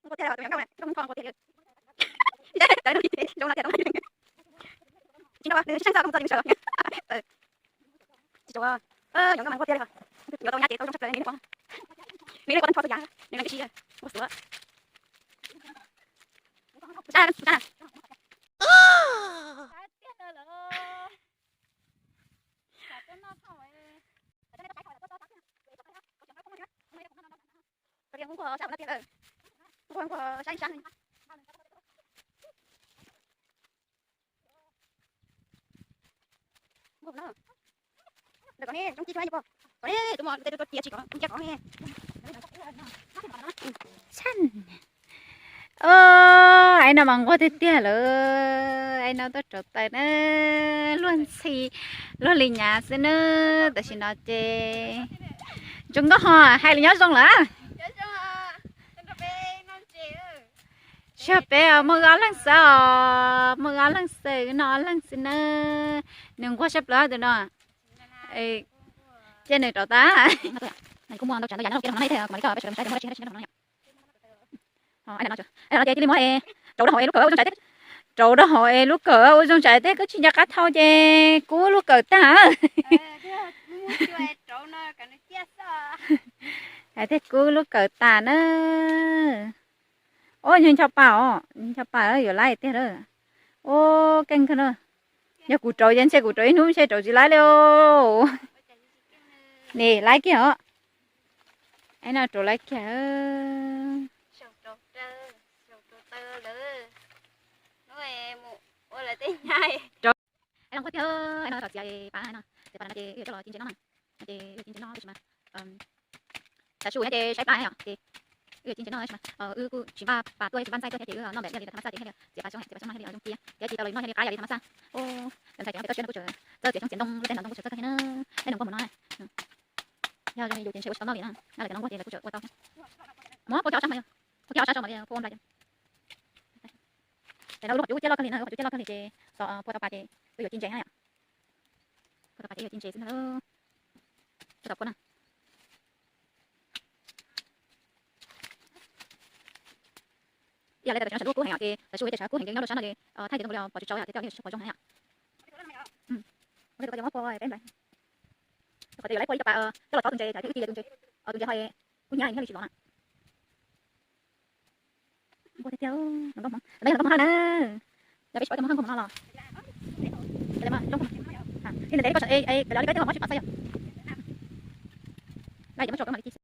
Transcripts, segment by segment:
Nquag tiag, tus yawm nkauj na, nquag tiag li. Zoo no tias zoo, tsis nrau, nws sib saib xwb, koj txog li sawv. Tsis tsaus, yawm nkauj mas nquag tiag li. Yuav tau nyab ces tau zoo tshaj plaws li nws, nws li kuv tag nrho txhua yam, nws lam tib si nquag xwb. Kuv tias nquag nquag saib sab, nquag nquag saib sab. Nquag no, ntawm ko ne zoo ci tshua yus pom, ko ne tus mos tes tus tua tias tsis kom cia kom ne. Xab, o, aiv no mas nquag tiag tiag lawm. Aiv no tuaj rauv taws na, luag ntxhi luag li nyav xwb na. Tam sim no ces zoo nkauj ho hais li nyob zoo lawm. Tsis yog peb, muaj wb ob leeg xwb os, muaj wb ob leeg xwb, wb noj ob leeg xwb na. Nws nquag sab plaws tus no. Cia nws rauv tas. Rauv rau hauv es lub kawm ua zoo tsam tej kub tsis nco qab thau ces kub lub kawm tag. Hais tias kub lub kawm tas na. Ua ncho pa os, ncho pa yuav laib tiag lawm. Ua keej kawg na. Yog kuv rauv ces ntshe kuv rauv ib hnub ntshe rauv tsis laib li os. Nim laib kiag os. Aiv no rauv laib kiag. Aiv no nquag tiag, aiv no txiav pas no, txiav pas no ces wb yuav coj los ci ntses noj na. No ces wb yuav ci ntses noj tab sis mas tav su no ces saib plas yom ces wb yuav ci ntses noj tab sis mas wb kuj tsis npaj pas tuaj tsis npaj ntxaij tuaj thiab ces wb noj npem li thas mas xaj ces thiaj li txiav pas xyoob, txiav pas xyoob no thiaj li zoo ci thiab. Ces tsis tau los noj thiaj li qab yam li thas mas xaj. Ua, cov ntxhais cov peb tuaj siab no kuj txawv, txawj txiav xyoob txiav ntoo, lub teb no ntoo kuj txawv txawj thiab na. Nej nws nquag mus no, yog zoo li yus ces ntshe ua tsis tau noj li na. Nyob lawv cov no nquag ces lawv kuj tseem ua tau thiab. Muab puab kiag ob sab mas yog, puab kiag ob sab tso mas li puab ua nplai. Tam no wb muab cov ub ciab loj kawg li na, wb muab cov ub ciab loj kawg li ces xyov puab tau pas ces wb yuav ci ntses na yom. Puab tau pas ces wb yuav ci ntses xwb na. Puab tau puab na. Ib yam li tias tam sim no tshav kub heev yom ces tam sim no tshav kub heev ces nyob rau sab no ces thaij ces zoo li pom tsis tsaus yom ces tej zaum yeej tsis pom zoo heev yom. Ua li tus ko ces muab pua peb nplai. Rau qhov tias yuav laib pua ib co pas coj los txov tus ntses, tsam ib tus ntses, tus ntses ho kuj hnyav thiaj li tsis lov na. Nquag tiag tiag, hmoob, no yog hmoob hawj na. Yog peb sawv daws tuaj muag hawj hmoob no los, li ntawd peb tsis pom xwb yom. Laj ces muab tso rau mam li ci xwb.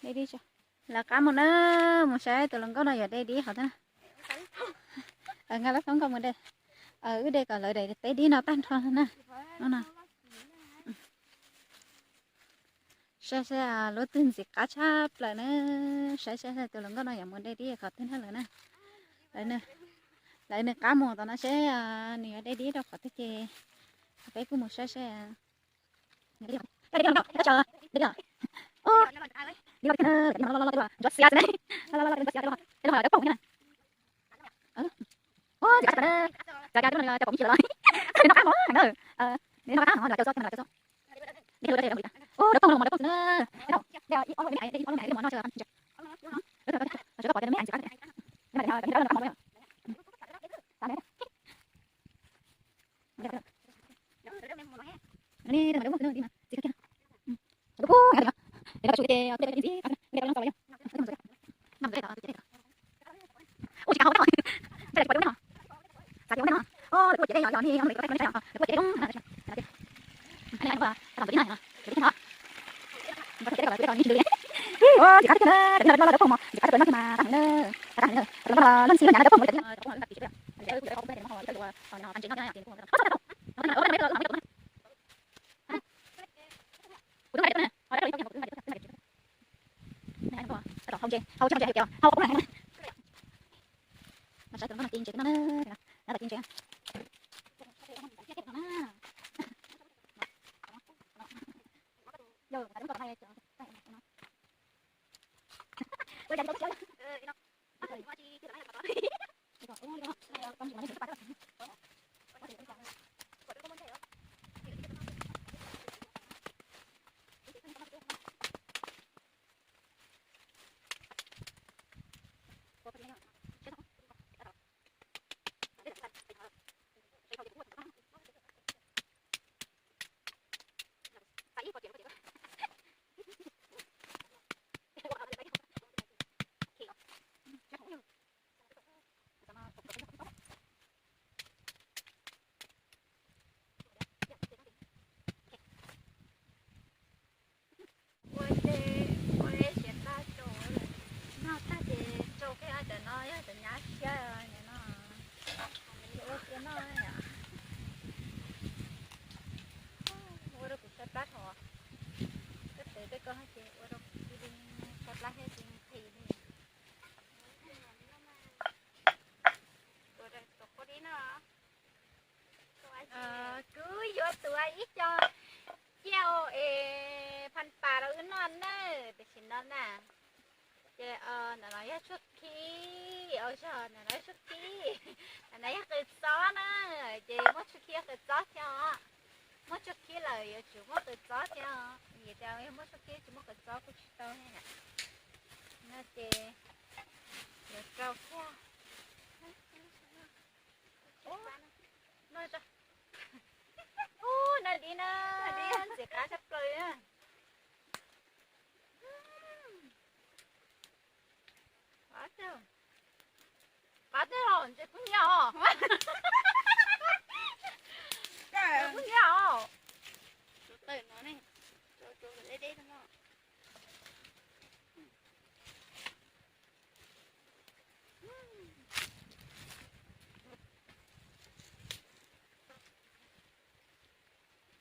Dej dib tso. Lawv qab mus na, mus saib tus hluas nkauj no yuav de dib qhov twg na. Nqa lub hluas nkauj mus de. Wb de kom lawv daim teb dib no tag nrho na. Hnub no saib saib lub twg ntxim qab tshaj plaws na. Saib saib tus hluas nkauj no yuav mus de dib qhov twg na lawm na. Lawv nws qab mus tom no seb nws yuav de dib rau qhov twg ces peb kuj mus saib saib. Ua ces ua siav tag rau, noj tag ces rau kiag cov no yog cov nyab siab no, ua siav noj yom. Ua rau kuv tshaib plab hos, koj tes tej koj ces ua rau kuv cia li tshaib plab thiab cia li phem li. Kuv yuav tuav ib co ciaj es phan pas rau wb noj nawb, tam sim no na. Ces ntawm no yog tshuaj khib, ntawm no yog tshuaj khib, ntawm no yog qws txob na, ces muab tshuaj khib qws txob thiab os. Muab tshuaj khib lawm yuav tsum muab qws txob thiab os, vim tias yog muab tshuaj khib tsis muab qws txob kuj tsis tau thiab. No ces yuav rau thiab. Ub, no dib na, ntxim qab tshaj plaws. Qab tiag, qab tiag los ntshe kub hnyiab os. Kub hnyiab os.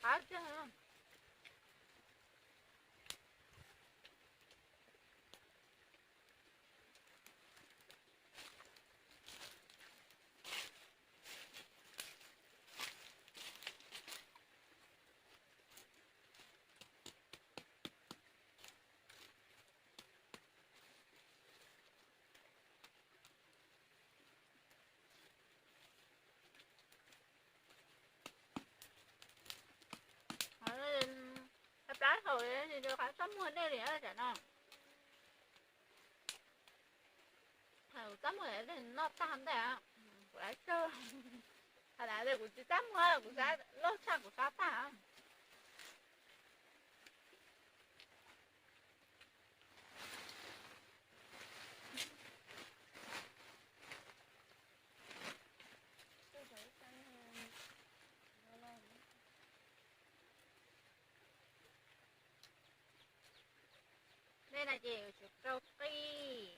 Qab tiag. Plab haus li rau qab txaj muag dej li tam no. Txaj muag noj tag ntej, kuv lab tsawg. Thaum kuv tsis txaj muag kuv loj tshaj kuv sab tag. Tej no ces yuav tsum rau qij.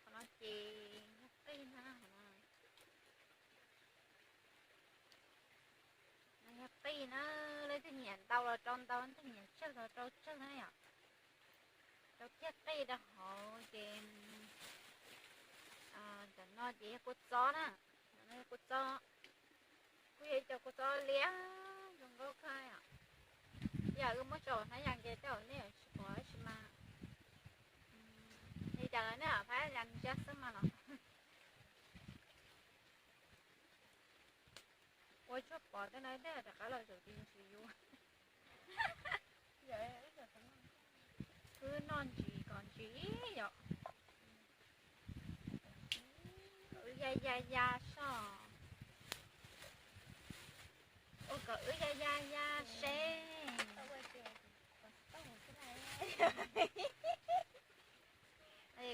Qhov no ces yog qij na, qhov no yog qij na. Leej twg nyiam ntau los rau ntau, leej twg nyiam tsawg los rau tsawg na yom. Rau kiag qij rau hauv ces cov no ces yog kua txob na. Cov no yog kua txob, kuj yog ib co kua txob liab zoo nkauj kawg yom. Yam wb muab tso hnab yas nkes tej zaum nej yuav tsis pom tab sis mas li cas los nej pab yas nkes xwb mas los. Ua tsuag pom tej no tej rov qab los zaum tis ntsis yus. Wb noj ntsis kom ntsis yom. Kom wb ya ya ya soj. Ua kom wb ya ya ya seb.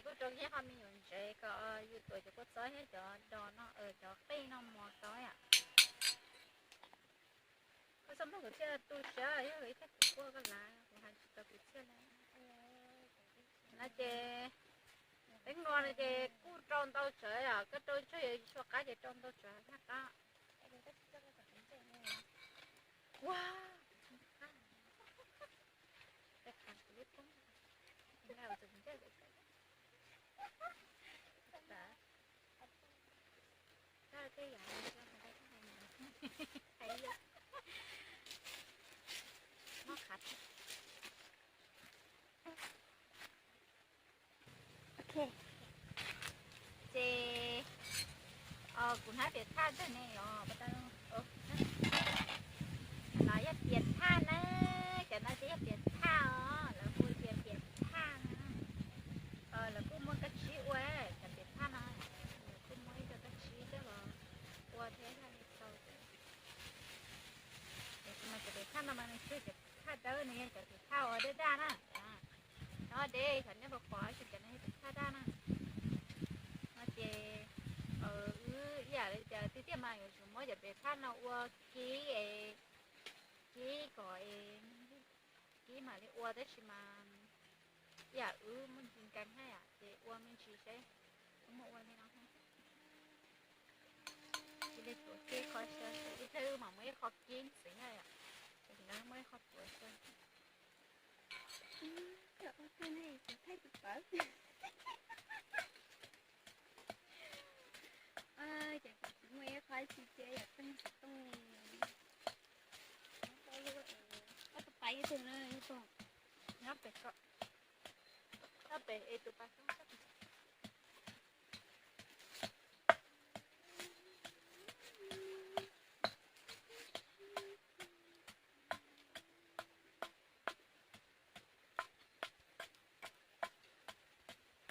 Kuj rau kiag qhov me nyuam ntsev kom yus tuav cov kua txob thiab cov dos no, cov qij no mos tau yom. Koj txhob npog kuv txhiaj tu siab, yog ib txhia kuv quaj koj lav, kuv hais tsis tau kuv txhiaj na. No ces teeb no no ces kuj rau ntau tsawv yom, koj rau tsawg yuav tsis tshua qab ces rau ntau tsawv thiaj qab. Ua, Ces kuv hnab piam thaj ntawm ne os, los yog piam thaj na, cov no ces yog piam thaj os, lawv hu tias piam thaj na. Lawv kuj muab kab tsib ua, cov piam thaj no, lawv kuj muab ib co kab tsib coj los ua thiab thiaj li tau. Mas cov piam thaj no mas nws tsis yog cov piam thaj dawb, nws yog cov piam thaj uas daj daj na. Nyob deb xyov nej puas pom, tab sis cov no yog piam thaj daj na. No ces wb ib yam li tias tiag tiag mas yuav tsum muab cov piam thaj no ua kib es, kib kom es, kib mam li ua tab sis mas ib yam wb muaj ntsis nkees thiab yom, ces ua me ntsis seb, wb muab ua li no thiab. Cia li tuav kiag qho xyaw, ib pliag wb mam muaj ib qho kib xwb na yom, tam sim no muaj ib qho tuav xyaw. Cov ua kawg ne, cov thaij tus pawv. Ces kuv tsis muaj ib qho tsis cia yam pheej xov tooj. Ob tus pais ib tug na, ib tug nyob pem ko, nyob pem es tus pais.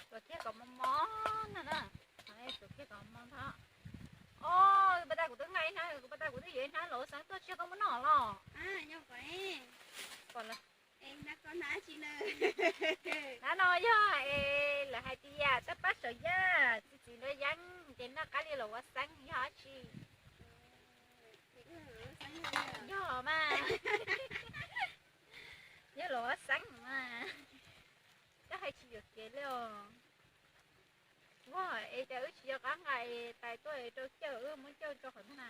Tuav kiag kom mos mos no na. Tuav kiag kom mos mos ntag. Os, pas tas kuv twb nqa ib hnab, kuv pas tas kuv twb yuav ib hnab los xeeb tuaj, tsis yog koj muab noj los? Hnab no yog es lawv hais tias tab pab saum yaj txiv txiv nruab yeeb ces noj qab li los ua xeeb yog dab tsi? Yog mas, yog los ua xeeb mas. Koj hais tsis yuam kev li os. Ua es cas wb tsis yog qab nqa tais tuaj rau cawj, wb muab cawj rau qhov ntag na.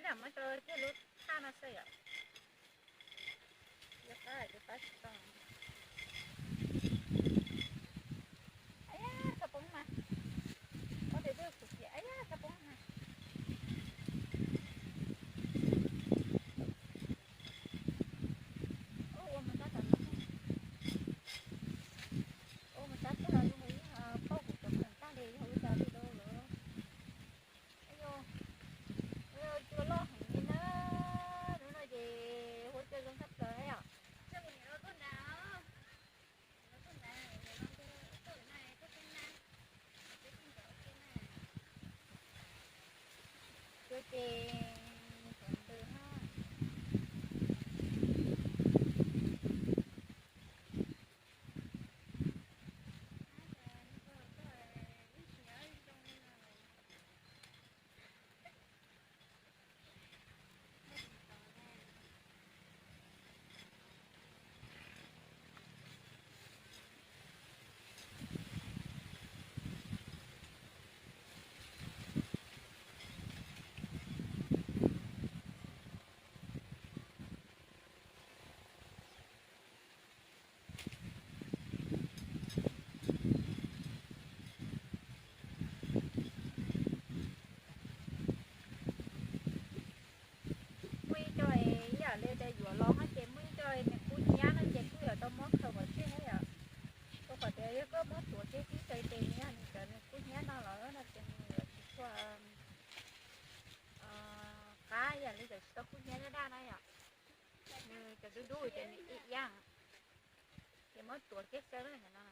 Lam muab rau kiag lub thaj no xwb yom. Yog qab ces pab tsis tau. Ab yaj, txhob poob mas. Ua tes twg kuv tias ab yaj txhob poob mas. Ua mus tab tom, ua mus tab tom zoo li pauj kuv cov khoom tag li yog ua cas li lawm. Cua loj heev li na. Hnub no ces huab cua zoo tshaj plaws yom. Muab tuav kiag tib txhais tes, yog nws cov nws kub hnyiab no los no ces nws yuav tsis tshua qab, yam li cov tsis tau kub hnyiab daj daj na yom. Nws cov dub dub ces nws ib yam. Ces muab tuav kiag xwb no.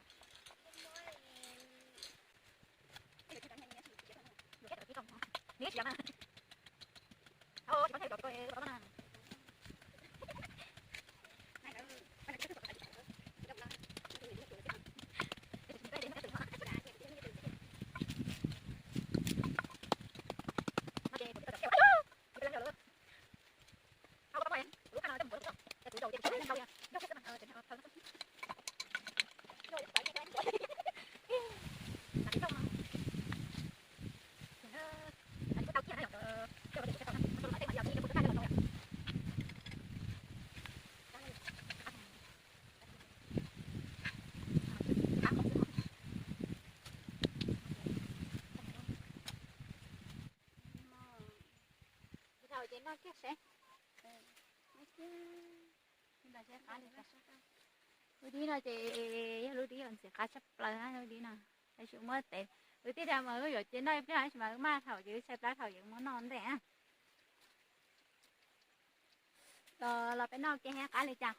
Ces noj kiag seb. Lub dib no ces yog lub dib uas ntxim qab tshaj plaws na, lub dib no. Tab sis muab tes, wb tij dag mas wb yuav cia noj ib pliag tab sis mas wb maj thaum ces wb tshaib plab thaum ces wb muab noj ntej na. Los peb noj ke qab li cas?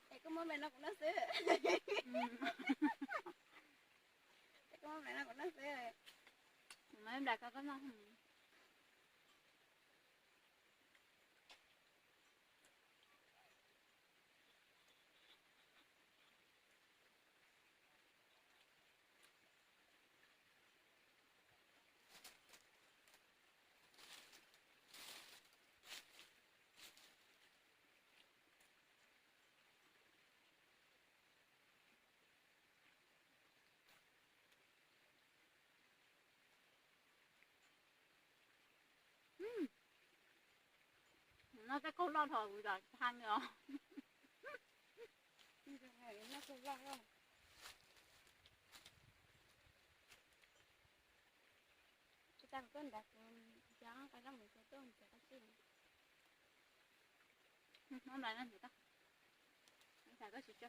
Noj tej kaug loj dhau kuv zam thaj os. Tsis tas kuv tuaj nrad kuv cov qab mus cov tuaj mus cov qab tij. Hmoob nplai no ntxiv tau. Ib xav koj tsis tso.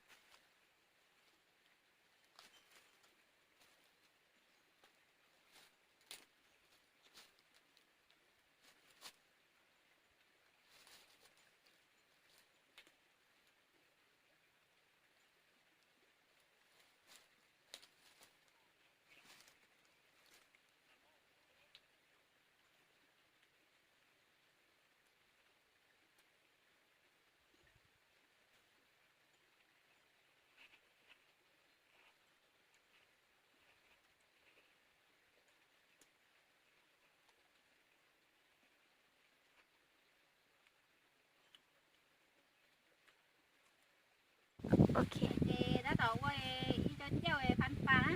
Ok, ces tab tom ua ib co ciaj phab pab na,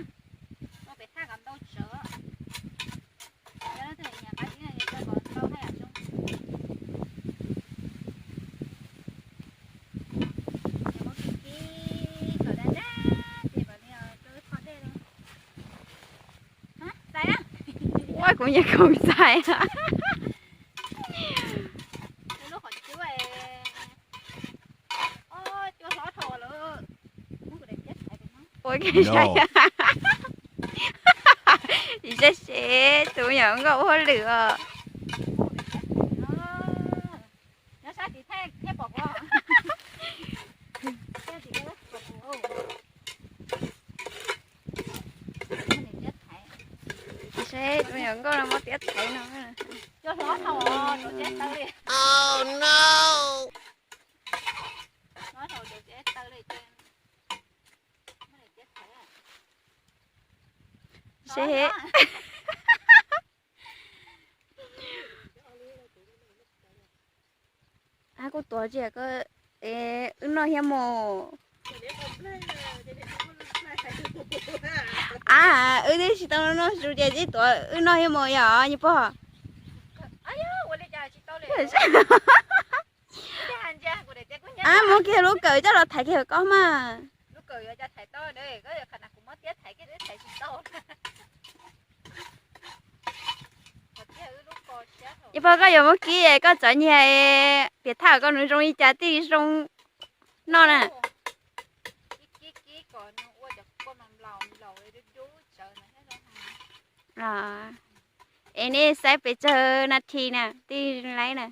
ua pem thaj kom ntau tsawv. Yog leej twg nyiam qab zib no ces rau kom ntau haj yam zoo. Ces muab kib kib kom daj daj ces mam li rau ib qho dej rau. Ua kuv nyiam koom txais. Lub qhov cub, cua hlob dhau lawm. Ua ke saib. Saib seb tus me nyuam nkauj ua hauj lwm os. Seb tus me nyuam nkauj no muab tiab thaiv no. Seb. Ab, kuv tuav tsiam ko, wb noj thiab mus. Ab, wb twb tsis tau noj su ces twb tuav wb noj thiab mus yom, nyias pog. Ab, muab kiag lub kawm coj los thaiv kiag koj mas. Nyias pog, koj yuav muab kib es koj txov nyiag piam thaj koj nws zoo li cas thiaj zoo noj na. Es nej saib pes tsawg nas this na tij laib na?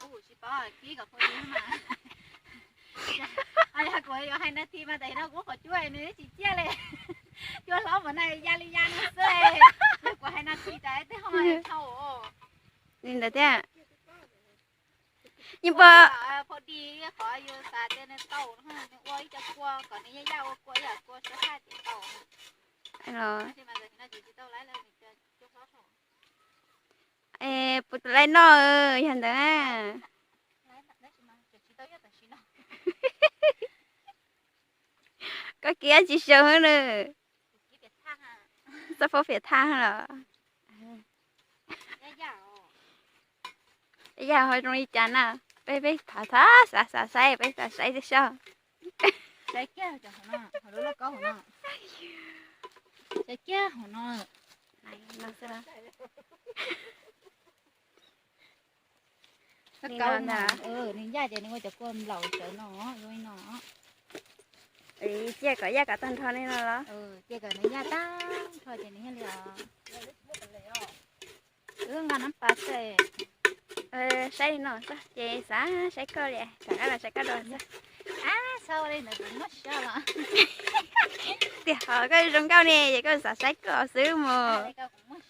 Kuv hais nas this mas tam sim no kuv qhov cua nws tsis ciaj li. Cua hlob mas na ya li ya no xwb. Yog kuv hais nas this tas tej ho mas dhau. Li ntawd thiab. Yeej pom, qhov yus xav tias nws tau, nws ua ib co kua kom nws yaj yaj ua kua ib yam kua suab haj ces tau. Puas tus laib noj yog ntawd na. Koj kiv tsis sawv na. Txoj phob piam thaj los. Yaj ho zoo li cas na? Peb peb tham tham xav xav saib, peb xav saib saib. Nws yaj ces nws ua cov kua nplaum tsawv no zoo li no. Cia kom yaj kom tag nrho li no los? Cia kom nws yaj tag nrho ces nws thiaj li os. Wb nqa nab pas xwb. Saib li no xwb ces xav saib koj li, kam koj los saib koj dua xwb. Ab, txhob ua li ntawd kuv muaj siab los. Tiag ho koj zoo nkauj ne ces koj xav saib koj xwb mus.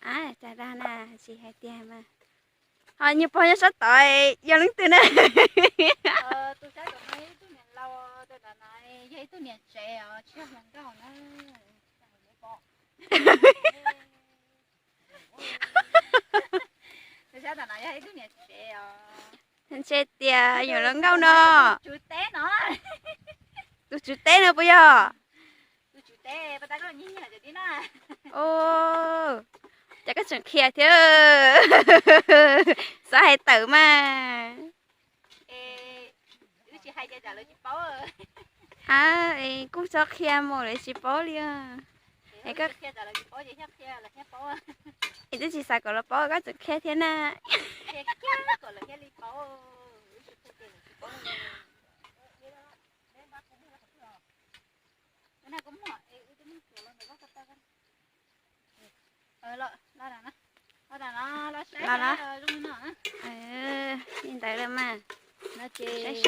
Ab, cas dag na, tsis hais tiag mas. Ho nyuag pog nyob sab tod yog leej twg na? Tus sab tod no yog ib tug niam laus, tus ntawm no yog ib tug niam tsev os, tsis yog hluas nkauj na. Tus sab tom no yog ib tug niam tsev os. Ntshe tias yuav hluas nkauj no. Tus tswv teb no. Tus tswv teb no puas yog? Tus tswv teb, pas tas koj nyiag nyiag cov tib na. Cas koj tseem qhia thiab, xav hais tawm mas. Wb tsis hais ces tsam lawv tsis paub. Ab, kuj txhob qhia mus lawv tsis paub li. Es koj qhia tsam lawv tsis paub ces thiaj qhia lawv thiaj paub. Es twb tsis xav kom lawv paub koj tseem qhia thiab na. Qhia kiag kom lawv thiaj li paub, wb tsis qhia ces lawv tsis paub. Los, los, los, los, los saib zoo li no. Li ntawd lawm mas. Saib saib.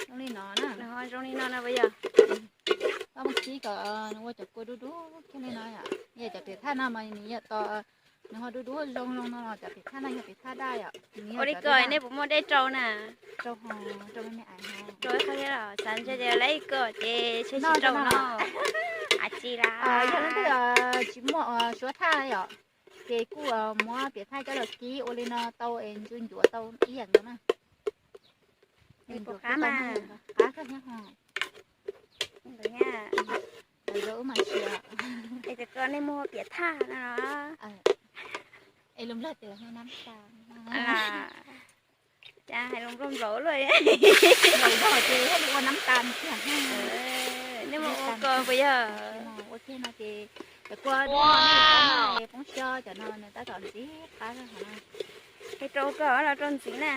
Zoo li no na. Nws ho zoo li no na puas yog? Koj muab kib kom nws ua cov kua dub dub kiag li no yom. Yog cov piam thaj no mas nws yog to, nws ho dub dub zoo zoo no los cov piam thaj no yog piam thaj daj yom. Ua li ko nej puas muaj dej rau na? Rau ho, rau me me ais ho. Rau ib qho thiab los xav ntshe tias lawv ib ko ces ntshe tsis rau no. Ab tsi las. Yog leej twg tsis muaj suab thaj yom, ces kuj muab piam thaj coj los kib ua li no tau es ncu ncuav tau ib yam nkaus na. Qab kawg thiab ho. Ntawd thiab. Es cov ko nej muag piam thaj no los? Es lus Nplog tias nab tas. Cas hais lus Nplog nplaum luaj. Nplaum nplaum ces thiaj li ua nab tas tiag. Nej muab ua ko puas yog? Ua kiag no ces cov kua dub no poob siab cov no nws tab tom ntxiv qab. Es rau ko los rau ntxiv na.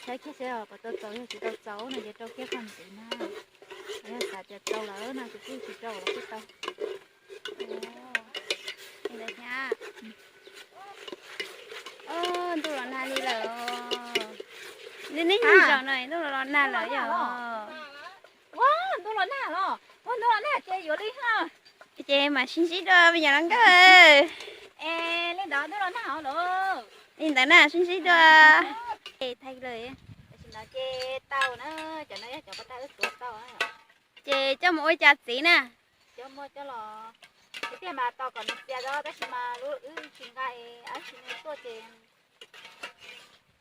Saib kiag seb puas tau txaus, yog tsis tau txaus no ces rau kiag qhov ntxiv na. Yog xav tias txaus lawm no ces kuj tsis rau los kuj tau. Ntawd thiab. Ntuj los nag li lawm. Neb neb zaum no ntuj los nag lawm yom. Ua, ntuj los nag los, ua ntuj los nag ces yuav li ha. Ces mam sib ntsib dua me nyuam hluas nkauj. Es li ntawd ntuj los nag los. Li ntawd na sib ntsib dua. Es thaij lawm. Tam sim no ces tau na, cov no yog cov pas tag wb tuav tau. Ces coj mus ua cas txiv na? Coj muab coj los, tiag tiag mas tos kom nws txias zog tab sis mas lub wb tsis nqa es ab tsis nws tuaj ces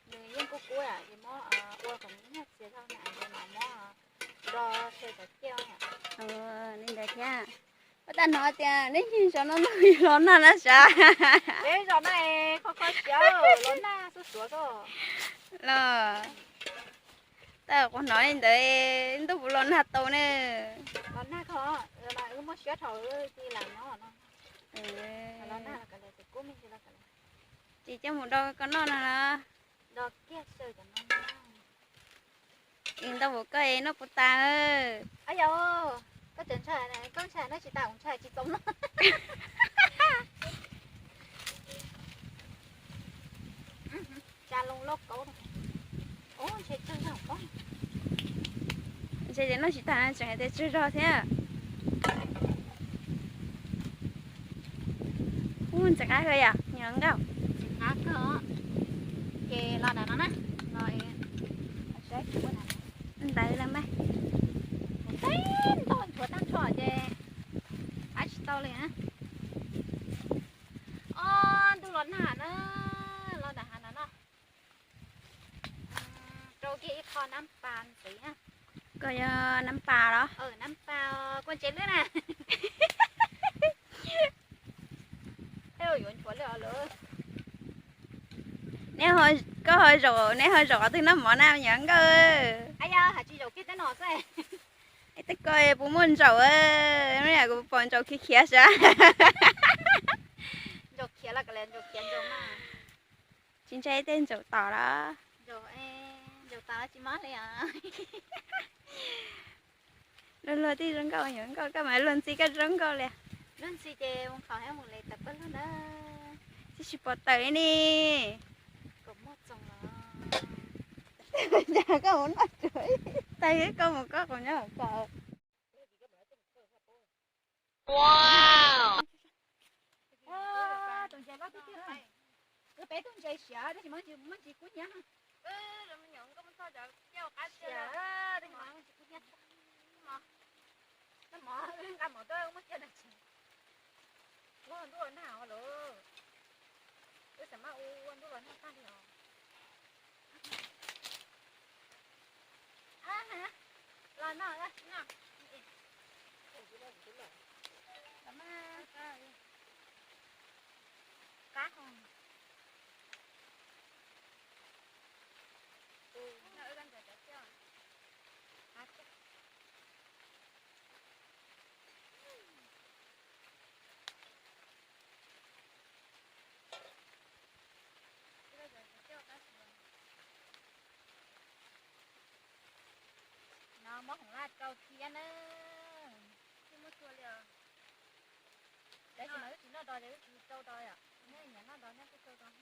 nws yeej kub kub es muab ua kom nws nyuag txias zog na es mam muab do se kom ciaj. Li ntawd thiab. Ua tag hnov tias neb zos no ntuj los nag na sav. Peb zos no kho kho siab los nag xuab xuav koj. Los, tau quas hnov li ntawd ntuj puas los nag tau ne? Los nag kho, mas wb muaj siab thaum wb ci lam nyob no. Los nag los kav liam, tus kub me ntsis los kav liam. Ces coj mus do koj noj no los? Do kiag saw cov no. Ntau vauv koj es noj puas tas. Yog, koj tseem ntshai, koj ntshai noj tsis tas, kuv ntshai tsis txaus noj. Tsa loo lauj kaub. Ntshe tsawg zog pob. Ntshe ces noj tsis tas tseem hais tias tsawg zog thiab. Ub, ntxim qab kawg yom, nyob nkauj. Ntxim qab kawg. Ces los nram no na, los saib ntawd los mas. Teb ntog nthuav tag nrho ces pab tsis tau li na. Ob, ntuj los nag na, los nram hav no no. Rau kiag ib qho nab pas ntxiv. Koj yog nab pas los? Nab pas, kua ntses lwj na. Yuav nchuav li os lawm. Neb, koj ho zaum, neb ho zaum qhov twg noj mov na, nyob nkauj? Yog hais tsis zaum kiag tej no xwb. Tej ko puas muaj ntsaum? Kuv pom ntsaum khiav khiav sav. Ntsaum khiav los kav liam, ntsaum khiav ntsaum mas. Tsis ntshai tej ntsaum tom los? Ntsaum, ntsaum tom los tsis mob li os. Luag luag tij zoo nkauj, nyob nkauj, koj mas luag ntxhi koj zoo nkauj li. Luag ntxhi ces mus qhov mus li tawm pawg lug na. Tsis pom tawm li ne. Koj mus noj tsuag, tag koj mus koj qhov nyob hauv paus. Tus ntses loj tiag tiag. Wb peb tug ntses siav tab sis muaj ntsis kub hnyiab. Siav tab sis muaj ntsis kub hnyiab. Noj mov, nqa mov tuaj muab cia nram tsev. Ua ntuj los nag os lawm. Wb xav mas ua ntuj los nag tag li os. Los no, los mas qab. No muab hmoov laj rau thiab na. Tab sis mas wb tsis noj dos ces wb tsis rau dos yom. Neb nyiam noj dos neb kuj rau dos.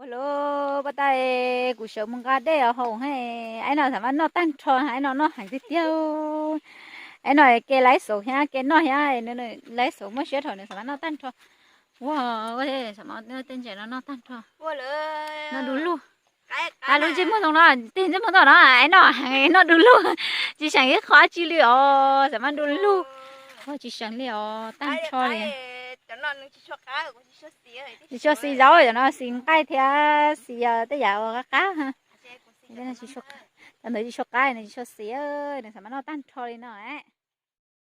Ua lub pab tais, kuv sawv mus nqa dej os haus he. Aib no xam maj noj tag nrho, aib no noj heev tiag tiag. Aib no ke laiv xauv thiab ke noj thiab, laiv xauv muaj siab thaum nws xam maj noj tag nrho. Ua, xam maj tej ntses no noj tag nrho. Noj du lug. Qab lub ntsej muag zoo no, tej ntsej muag zoo no, aib no heev noj du lug. Tsis seem ib qho dab tsi li os, xam maj du lug. Ua tsis seem li os, tag nrho li. Tsis tshua xis zaub, cov no xis nqaij thiab xis tej yam uas qab qab. Cov ntawd tsis tshua qab, nws tsis tshua xis, nws xam maj noj tag nrho li no.